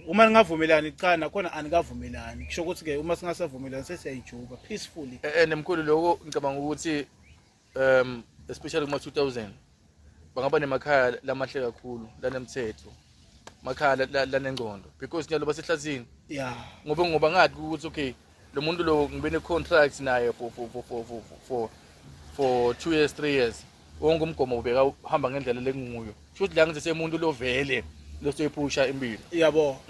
Uma ningavumelani cha, nakhona anikavumelani, kusho ukuthi ke uma singasavumelani sesiyayijuba peacefully. Nemkhulu, lokho ngicabanga ukuthi especially kuma 2000 bangaba nemakhaya lamahle kakhulu, lanemthetho, makhaya lanengqondo, because nyalo basehlathini. Ngoba ngathi ukuthi okay, lo muntu lo ngibe ne contract naye for 2 years, 3 years, wonke umgomo ubeka uhamba ngendlela lenguyo, kusho ukuthi la ngisesemuntu lo vele lo soyiphusha impilo. Yabo.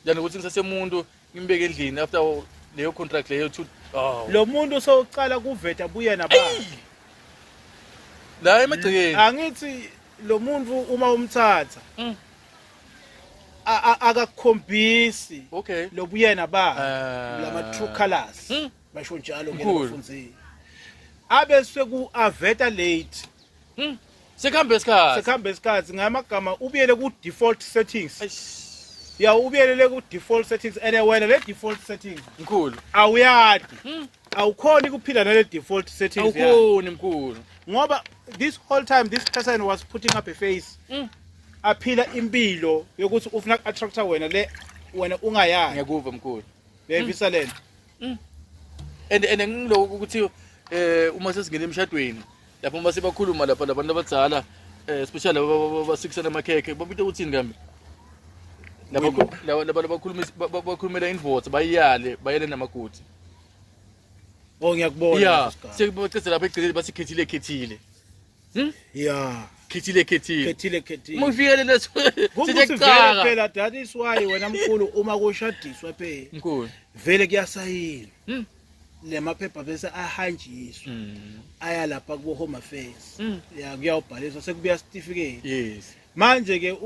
Yani ukuthi ngisesemuntu ngimbeke endlini after leyo contract leyo two, oh. Lo muntu sowucala kuveta buyena bakhe. La emagcekeni. Angithi lo muntu uma umthatha akakukhombisi lobuyena bakhe, lama true colors, basho njalo ke. Mkhulu. Bafundzile abe seku aveta late. Sekuhambe isikhathi. Sekuhambe isikhathi. Ngamagama ubuyele ku default settings. Eish. Ya, ubuyelele ku default settings, and wena le default settings Mkhulu. awuyadi, awukhoni ukuphila nale default settings yakho. Awukhoni, mkhulu. Ngoba this whole time this person was putting up a face, aphila impilo yokuthi ufuna ku-attracta wena, le wena ungayazi. Ngiyakuva, mkhulu. Uyayivisa lento? And ngiloko ukuthi uma sesingena emshadweni lapho, uma sebakhuluma lapha labantu abadala, especially laba basikisana amakhekhe, babita ukuthini kambe laba laba labakhuluma bakhulumela indvodza, bayiyale bayele namagodi. Oh, ngiyakubona. Ya. Leso sigaba. Sekubacede lapha egcineni bathi khethile, khethile. Khethile, khethile. Khethile, khethile. Uma ufika leso Kukuthi vele sekucaka. Phela that is why wena mkhulu uma kushadiswa phela Mkhulu. Vele kuyasayinwa lemaphepha bese ahanjiswa, aya lapha kubo Home Affairs, ya, kuyawubhaliswa, sekubuya certificate. Manje ke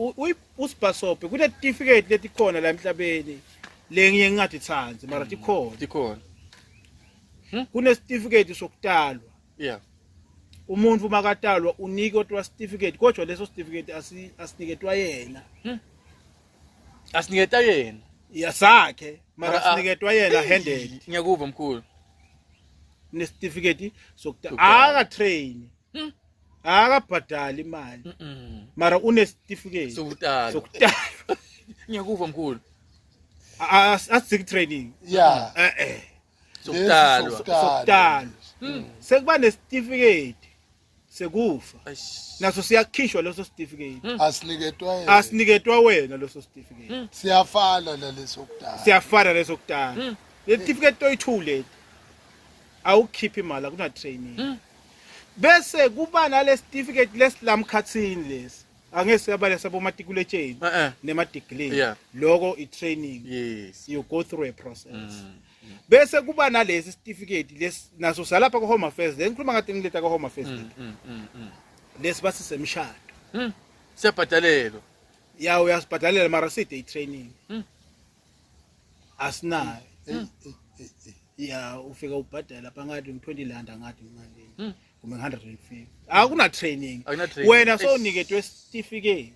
usibhasobhe kune certificate letikhona la emhlabeni, lengiye ngingatitsanzi, mara tikhona. Tikhona. Kune certificate sokutalwa. Umuntu makatalwa unikwe certificate, kodwa leso certificate asiniketwa yena. Asiniketa yena. Yasakhe, mara Mara, asiniketwa yena handed. Ngiyakuva, mkhulu. Nesitifiketi sokutalwa. Sokutalwa. Aka train, akabhadali imali, mara unesitifiketi sokutalwa. Sokutalwa. Ngiyakuva, mkhulu. Asik training. Sokutalwa. Sokutalwa, sekuba nesitifiketi sekufa. Eish. Naso siyakhishwa leso certificate. Asiniketwa yena. Asiniketwa wena leso certificate. Siyafana naleso kudala. Siyafana leso kudala. Le certificate toyi-two leti, awukhiphi imali, akuna training. Bese kuba nale certificate lesilamkhathini lesi, angeke siyabale sabomatikuletsheni nema-degree. Loko i-training. You go through a process. Bese kuba nalesi certificate lesi, naso salapha ku-Home Affairs, le ngikhuluma ngade ngileta ku-Home Affairs leti. Lesi basisemshado. Siyabhadalelwa. Ya, uyasibhadalela, mara side i-training asinayo. Ey, ey, ey, ey. Ya, ufika ubhadala lapha ngathi ngi-20 rand, angathi ngimalini, kumbe 150, akuna training. Akuna training. Wena sowuniketwe certificate.